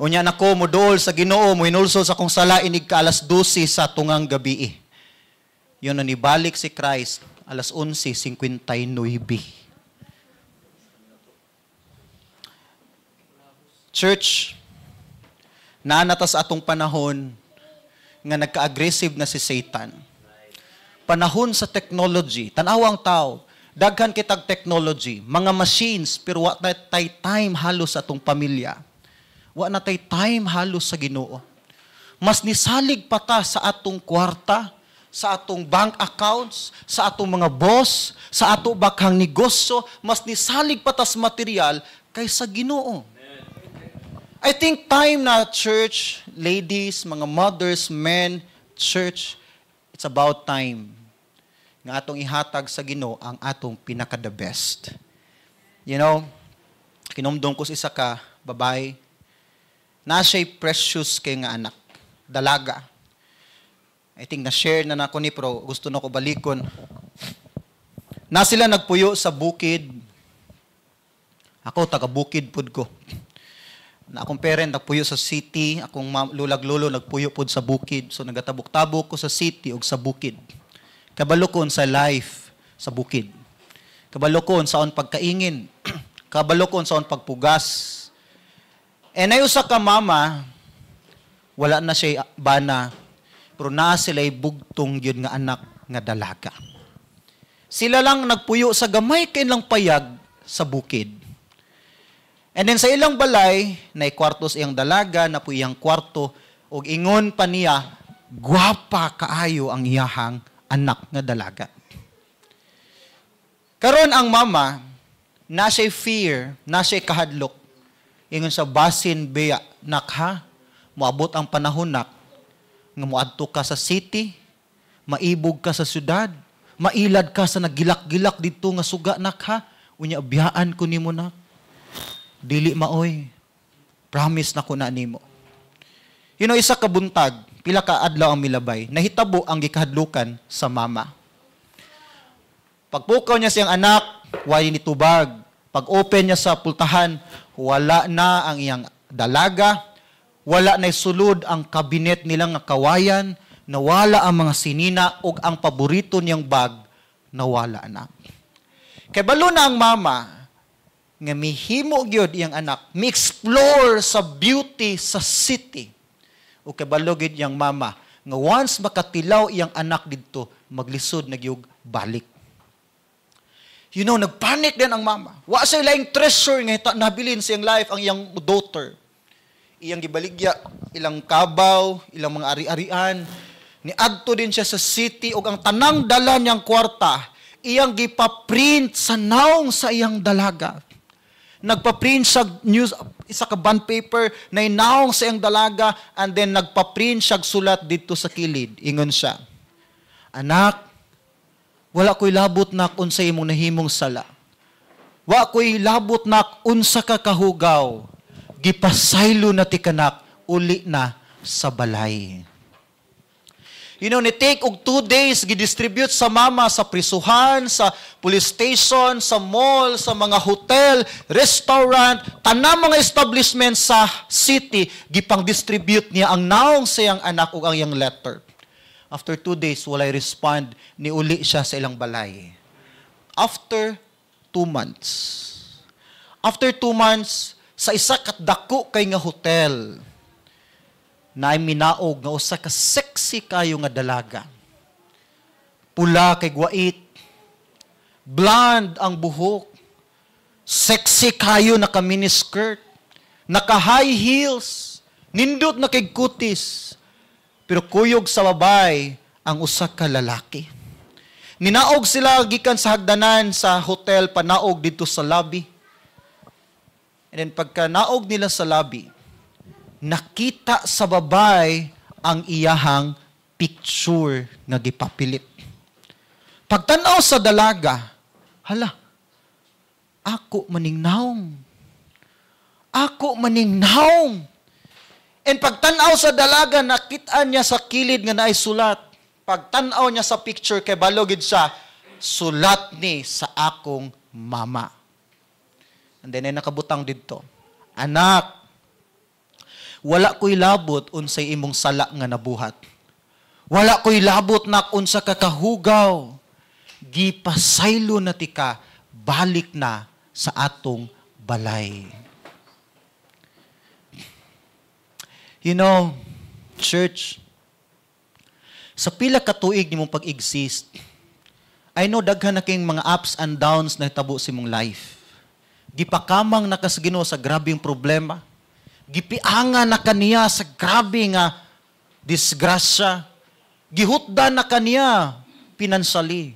"Unya nako moduol sa Ginoo, mohinulsol sa akong sala inig ka alas 12 sa tungang gabi." Yun na nibalik si Christ alas 11:59. Church, naanata sa atong panahon nga nagka-aggressive na si Satan. Panahon sa technology, tan-awa ang tao, daghan kitag technology, mga machines, pero wa na tay time halos sa atong pamilya. Wa na tay time halos sa Ginoo. Mas nisalig pa ta sa atong kwarta, sa atong bank accounts, sa atong mga boss, sa ato bakhang negosyo, mas nisalig pa ta sa material kaysa Ginoo. I think time na, church, ladies, mga mothers, men, church, it's about time nga atong ihatag sa Ginoo ang atong pinaka the best. Kinumdum ko sa isa ka babae, na siya'y precious kay nga anak, dalaga. I think na-share na nako ni, pero gusto na ko balikon. Na sila nagpuyo sa bukid. Ako, taga bukid pud ko. Na akong parent nagpuyo sa city, akong lulag lolo nagpuyo pud sa bukid. So nagatabok-tabok ko sa city ug sa bukid. Kabalo ko sa life sa bukid. Kabalo ko unsaon pagkaingin. Kabalo ko unsaon pagpugas. And ay usa ka mama, wala na siya bana, pero naa sila'y bugtong yun nga anak nga dalaga. Sila lang nagpuyo sa gamay kay lang payag sa bukid. And then sa ilang balay, na kwarto sa iyang dalaga, na po iyang kwarto, ug ingon pa niya, gwapa kaayo ang iyahang anak nga dalaga. Karon ang mama, na siya'y fear, na siya'y kahadlok. Ingon sa basin beya, "Nak ha, moabot ang panahon, nak, nga moadto ka sa city, maibog ka sa syudad, mailad ka sa nagilak-gilak didto nga suga, nak ha, unya biyaan ko nimo, nak." "Dili maoy. Promise na ko na nimo." Isa ka buntag, pila ka adlaw ang milabay, nahitabo ang gikahadlukan sa mama. Pagpukaw niya siyang anak, way ni tubag. Pag-open niya sa pultahan, wala na ang iyang dalaga, wala na sulod ang kabinet nilang nga kawayan, nawala ang mga sinina ug ang paborito niyang bag, nawala na. Kay balo na ang mama nga mihimo gyud iyang anak, mi-explore sa beauty sa city. O kay balo gyud iyang mama nga once makatilaw iyang anak didto, maglisod na gyud balik. Nagpanic din ang mama. Wa siya laing treasure nga nabilin sa iyang life ang iyang daughter. Iyang gibaligya ilang kabaw, ilang mga ari-arian. Niadto din siya sa city ug ang tanang dala niyang kwarta iyang gipa-print sa naong sa iyang dalaga. Nagpa-print siya news, isa ka bond paper na inaong sa iyang dalaga, and then nagpa-print siya sulat dito sa kilid. Ingon siya, "Anak, wala ko'y labot nak unsa imong nahimong sala. Wa ko'y labot nak unsa ka kahugaw. Gipasaylo na ti kanak, uli na sa balay." Ni take og 2 days, gidistribute sa mama sa prisuhan, sa police station, sa mall, sa mga hotel, restaurant, tanang mga establishment sa city, gipang-distribute niya ang naong sa iyang anak ug ang iyang letter. After 2 days, walay respond, niuli siya sa ilang balay. After 2 months, after 2 months, sa isa kat dako kay nga hotel, na minaog nga usa ka sexy kayo nga dalaga. Pula kay gwait, blonde ang buhok, sexy kayo, naka miniskirt, naka high heels, nindot na kay kutis, pero kuyog sa babay ang usa ka lalaki. Ninaog sila gikan sa hagdanan sa hotel panaog dito sa lobby. And then pagka naog nila sa lobby, nakita sa babay ang iyahang picture nga gipapilit. Pagtanaw sa dalaga, "Hala, ako maning naong. Ako maning nawong. And pagtanaw sa dalaga, nakita niya sa kilid nga naay sulat. Pagtanaw niya sa picture, kay balogid siya, sulat ni sa akong mama. And then ay nakabutang didto. Anak, wala ko'y labot unsay imong sala nga nabuhat. Wala ko'y labot nak unsa ka kahugaw. Gipasaylo na tika, balik na sa atong balay. You know, church, sa pila ka tuig nimong pag-exist, I know daghan na kayong mga ups and downs na hitabo sa imong life. Gipakamang na ka sa Ginoo sa grabeng problema. Gipianga na kaniya sa grabe nga disgrasya. Gihutdan na kaniya financially.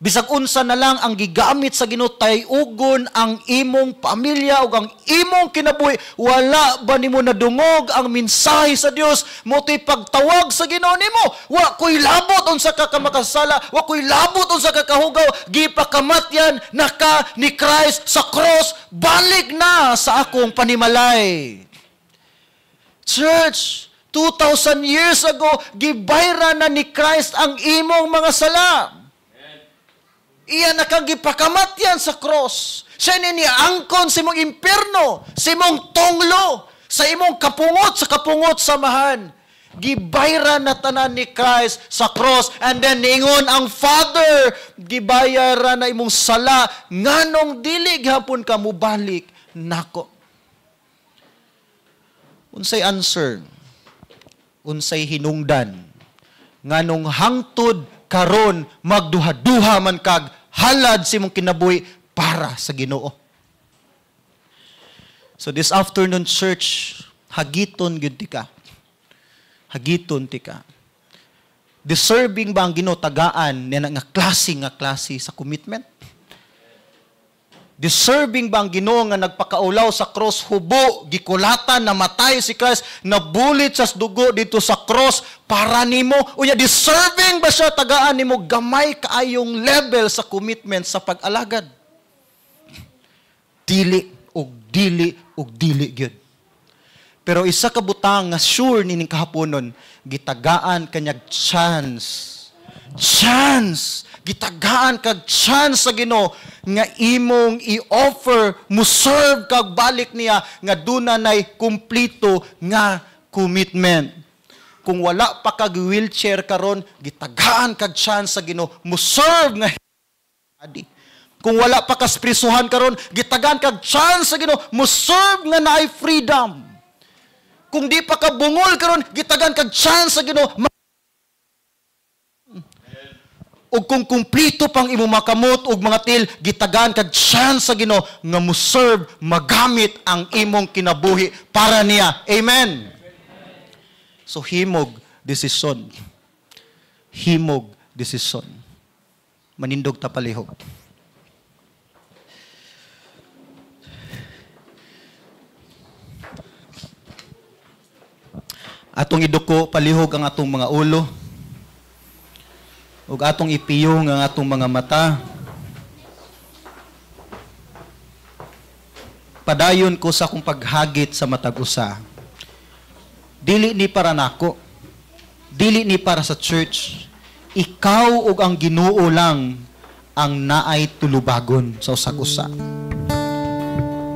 Bisag unsa na lang ang gigamit sa Ginoo, tayugon ang imong pamilya ug ang imong kinabuhi. Wala ba nimo nadungog ang mensahe sa Dios? Moto'y pagtawag sa Ginoo nimo. Wa ko'y labot unsa ka makasala, wa ko'y labot unsa ka kahugaw. Gipakamatyan na ka ni Christ sa cross, balik na sa akong panimalay. Church, 2,000 years ago, gibayra na ni Christ ang imong mga sala. Iya na kang gipakamatyan sa cross. Siya ni niangkon sa imong impierno, sa imong tonglo, sa imong kapungot, sa kapungot samahan. Gibayra na tanan ni Christ sa cross. And then niingon ang Father, gibayara na imong sala, nganong dili gihapon ka mubalik nako. Unsay answer? Unsay hinungdan? Nganong hangtod karon magduha-duha man kag halad sa imong kinabuhi para sa Ginoo. So this afternoon, church, hagiton gyud tika. Hagiton tika. Deserving ba ang Ginoo tagaan niya nga klase sa commitment? Deserving ba ang Ginoo nga nagpakaulaw sa cross, hubo, gikulatan, namatay si Christ, nabulit sa dugo dito sa cross para nimo? Unya, deserving ba siya tagaan nimo gamay kaayong level sa commitment sa pag-alagad? Dili og dili og dili gyud. Pero isa ka butang nga sure nining kahaponon, gitagaan kanyag chance. Chance! Gitagaan kag chance sa Ginoo nga imong i-offer, mo serve kag balik niya nga duna nay kumpleto nga commitment. Kung wala pa kag wheelchair karon, gitagaan kag chance sa Ginoo mo serve nga adi. Kung wala pa kas prisuhan karon, gitagaan kag chance sa Ginoo mo serve nga naay freedom. Kung di pa ka bungol karon, gitagaan kag chance sa Ginoo. Ug kung kumplito pang imong makamot og mga til, gitagaan kag chance sa Ginoo nga mo serve, magamit ang imong kinabuhi para niya. Amen. So himog desisyon. Himog desisyon. Manindog ta palihog. Atong iduko palihog ang atong mga ulo. Ug atong ipiyong ang atong mga mata. Padayon ko sa akong paghagit sa matag usa. Dili ni para nako. Dili ni para sa church. Ikaw ug ang Ginoo lang ang naay tulubagon sa usag-usa.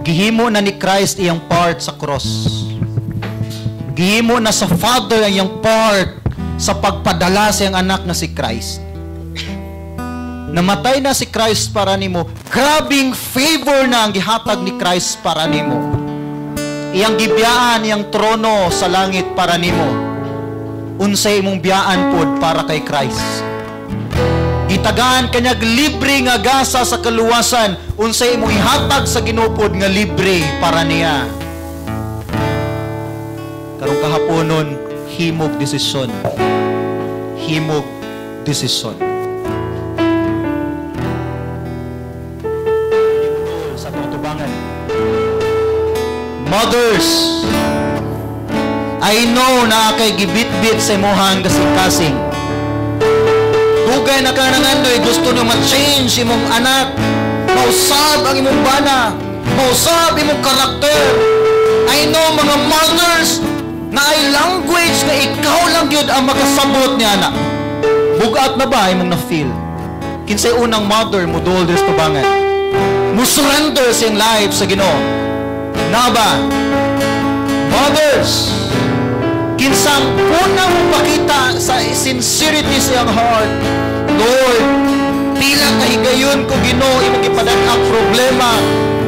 Gihimo na ni Christ iyang part sa cross. Gihimo na sa Father ang iyang part sa pagpadala sa iyang anak na si Christ. Namatay na si Christ para nimo. Grabing favor na ang gihatag ni Christ para nimo. Iyang gibiyaan iyang trono sa langit para nimo. Unsay imong biyaan pod para kay Christ. Gitagaan kanyag libre nga gasa sa kaluwasan. Unsay imong ihatag sa Ginoo pod nga libre para niya. Karong kahaponon, himog desisyon. Himog desisyon. Sa tutubangan. Mothers, I know na kay gibitbit sa imuhang kasing-kasing. Dugay na ka nangandoy, gusto nyo ma-change imong anak. Mausab ang imong bana. Mausab imong karakter. I know mga mothers na ay language na ikaw lang yun ang makasabot niya na. Bugat na ba imong na-feel? Kinsay unang mother mo duol diri sa tubangan? Mo surrender sa iyang life sa Ginoo. Na ba? Mothers, kinsang unang mapakita sa sincerity sa iyang heart, "Lord, pila ka higayon ko Ginoo imong gipadad-ang problema,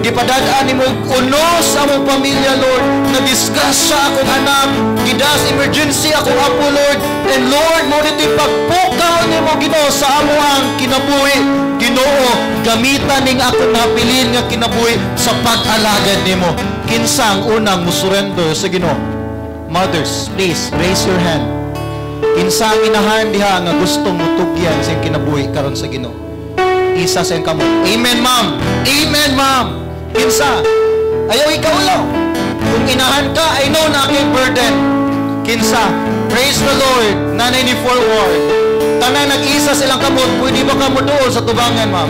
gipadad-an nimo unos sa among pamilya, Lord, na disgrasya akong anak, gidas emergency akong apo, Lord, and Lord, mo dito'y pagpukaw nimo Ginoo sa amoang kinabuhi. Ginoo, gamitan ning akong nabilin nga kinabuhi sa pag-alagad nimo." Kinsang unang mo surrender sa Ginoo? Mothers, please raise your hand. Kinsa ang inahan diha nga gusto mo tugyan sa iyang kinabuhi karon sa Ginoo? Isa sa iyang kamot. Amen, ma'am. Amen, ma'am. Kinsa? Ayaw ikaw lang. Kung inahan ka, I know na aking burden. Kinsa? Praise the Lord. Nanay ni forward. Tanang nag-isa silang kamot, pwede ba ka mo doon sa tubangan, ma'am?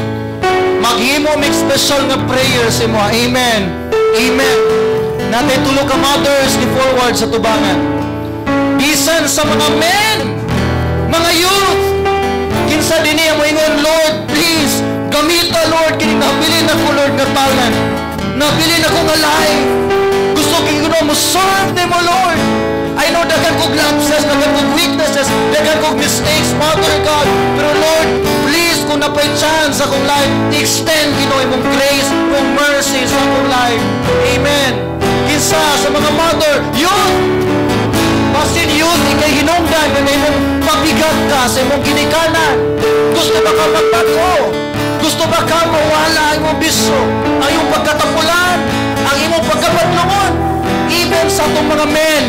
Maghimo mig special nga prayer sa imo. Amen. Amen. Natay tulo ka mothers ni forward sa tubangan. Bisan sa mga men, mga youth, kinsa dinhi ang moingon, "Lord, please, gamita Lord, kini nabilin ako Lord nga talent. Nabilin ako nga life. Gusto kay mo serve nimo, Lord. I know daghan kog lapses, daghan kog weaknesses, daghan kog mistakes, Father God. Pero Lord, please, kung napay chance akong life, extend Ginoo imong grace, imong mercy sa akong life." Amen. Kinsa sa mga mother, youth, basin youth, ikay hinungdan nga imong pabigat ka sa imong ginikanan. Gusto ba ka magbago? Gusto ba ka mawala ang imong bisyo, ang imong pagkatapulan, ang imong pagkapadlungon? Even sa atong mga men,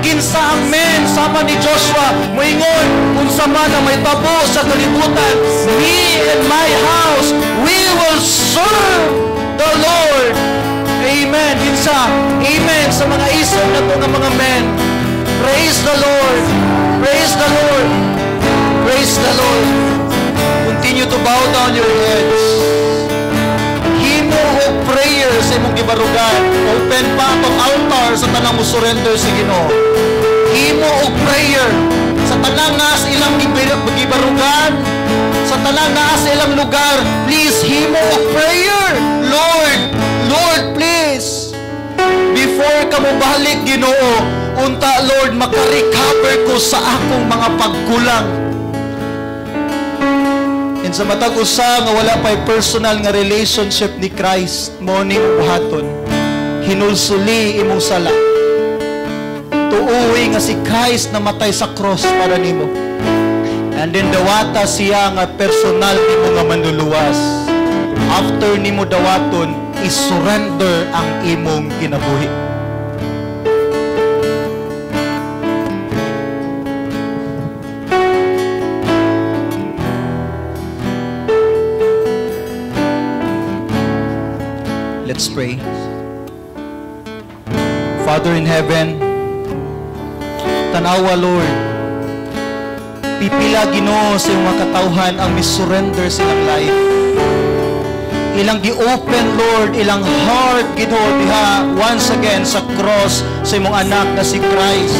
kinsa ang men sama ni Joshua, moingon, "Unsa man ang may tabo sa kalibutan, me and my house, we will serve the Lord"? Amen. Kinsa? Amen sa mga isog na to nga mga men. Praise the Lord. Praise the Lord. Praise the Lord. Continue to bow down your heads. Himo og prayer sa imong gibarugan. Open pa atong altar sa tanang mo surrender sa Ginoo. Himo og prayer sa tanang naa sa ilang gibarugan, sa tanang naa sa ilang lugar. Please himo og prayer. "Lord, Lord, please. Before ka mo balik, Ginoo, unta Lord, makarecover ko sa akong mga pagkulang." And sa matag usa nga wala pa'y personal nga relationship ni Christ, mo ning buhaton. Hinulsuli imong sala. Tuuwi nga si Christ namatay sa cross para nimo. And then dawata siya nga personal nimo nga manluluwas. After nimo dawaton, i-surrender ang imong kinabuhi. Let's pray. Father in heaven, tanawa Lord, pipila Ginoo sa iyong mga katawhan ang misurrender silang life. Ilang gi-open, Lord, ilang heart, Ginoo, diha once again sa cross sa imong anak na si Christ.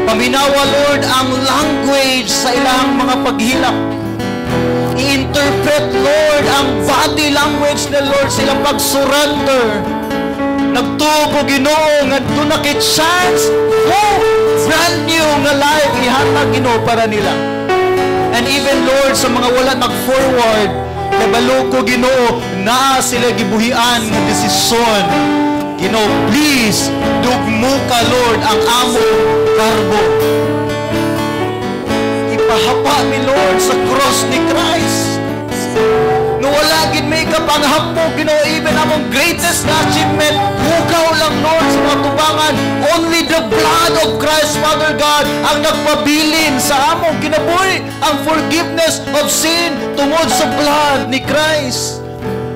Paminawa, Lord, ang language sa ilang mga paghilak. I-interpret, Lord, ang body language ni Lord sa ilang pag-surrender. Nagtuo ko, Ginoo, nga doon na kay chance, hope, brand new nga life ihatag, Ginoo, para nila. And even, Lord, sa mga wala nag-forward, kabalo ko, Ginoo, naa sila gibuhian nga desisyon. Ginoo, please, dugmo ka, Lord, ang among karbo. Ipahapa mi, Lord, sa cross ni Christ. Nga wala gid may kapanghapog, Ginoo, even among greatest na achievement, hugaw lang, Lord, sa mga tubangan. Only the blood of Christ, Father God, ang nagpabilin sa among kinabuhi, ang forgiveness of sin tungod sa blood ni Christ.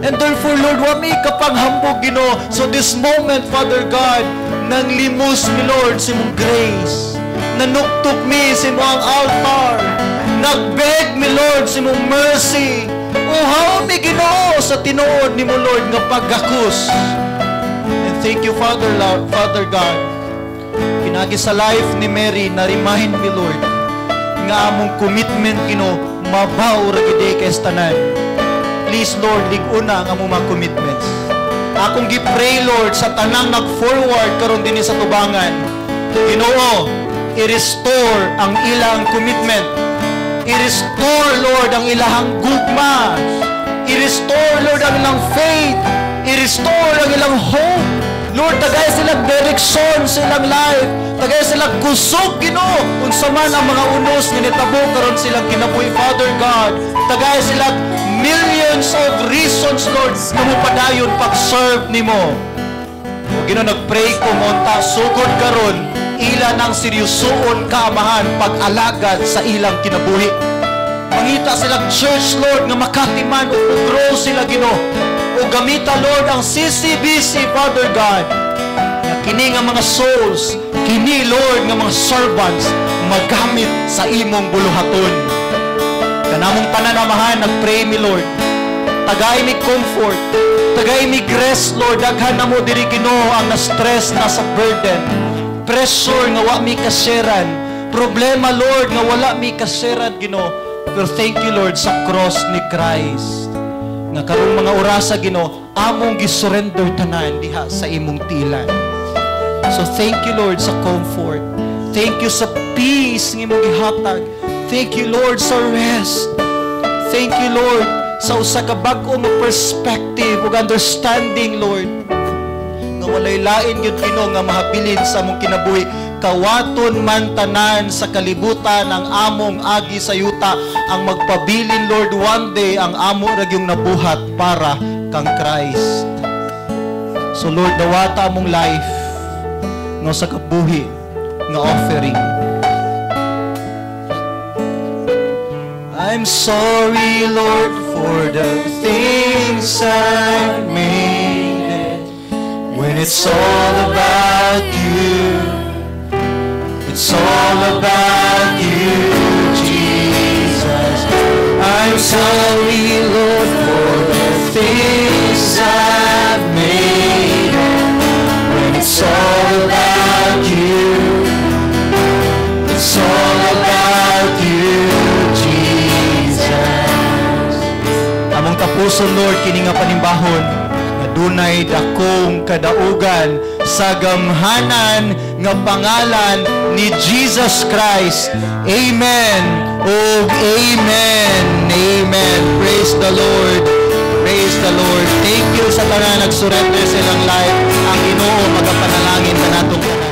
And therefore, Lord, wa mi kapanghambog, Ginoo. So this moment, Father God, nang limos mi, Lord, sa imong grace. Nanuktok mi sa imong altar. Nagbeg mi, Lord, sa imong mercy. Uhaw mi, Ginoo, sa tinuod nimo, Lord, nga paggakus. And Thank you, Father, Lord, Father God. Pinaagi sa life ni Mary, na-remind me, Lord, nga among commitment, Ginoo, mabaw ra gid kay tanan. Please, Lord, lig-una ang among mga commitments. Akong gi-pray, Lord, sa tanang nag-forward karon dinhi sa tubangan. Ginoo, i-restore ang ilang commitment. I-restore, Lord, ang ilahang gugma. I-restore, Lord, ang ilang faith. I-restore ang ilang hope. Lord, tagay sila direksyon sa ilang life. Tagay sila kusog, Ginoo. Unsa man ang mga unos nga nitabo karon silang kinabuhi, Father God. Tagay sila millions of reasons, Lord, nga mopadayon pag-serve nimo. O Ginoo, nagpray ko monta sugod karon ila nang seryosoon kaamahan pag-alagad sa ilang kinabuhi. Mangita silang church, Lord, nga makatiman o grow sila, Ginoo. O gamita, Lord, ang CCBC, Father God. Nga kini nga mga souls, kini, Lord, nga mga servants, magamit sa imong buluhaton. Kanamong tanan, Amahan, nagpray mi, Lord. Tagay mi comfort. Tagay mi grace, Lord. Daghan na mo diri, Ginoo, ang na-stress na sa burden. Pressure nga wa mi kaseran. Problema, Lord, nga wala mi kaseran, Ginoo. Pero thank you, Lord, sa cross ni Christ. Nga karong mga orasa, Ginoo, among gisurrender tanan diha sa imong tilan. So thank you, Lord, sa comfort. Thank you sa peace nga imong gihatag. Thank you, Lord, sa rest. Thank you, Lord, sa usa ka bag-o nga perspective ug understanding, Lord. Nga walay lain gyud, Ginoo, nga mahabilin sa among kinabuhi. Kawaton man tanan sa kalibutan ang among agi sa yuta, ang magpabilin, Lord, one day ang amo ra gyung nabuhat para kang Christ. So Lord, dawata among life nga sa kabuhi nga offering. I'm sorry, Lord, for the things I've made. When it's all about you, it's all about you, Jesus. I'm sorry, Lord, for the things I've made. When it's all about you, it's all about you, Jesus. Among tapuson, Lord, kini nga panimbahon nga dunay dakong kadaugan sa gamhanan nga pangalan ni Jesus Christ. Amen. Ug amen. Amen. Praise the Lord. Praise the Lord. Thank you sa tanan nag-surrender silang life. Ang Ginoo magapanalangin kanatong tanan.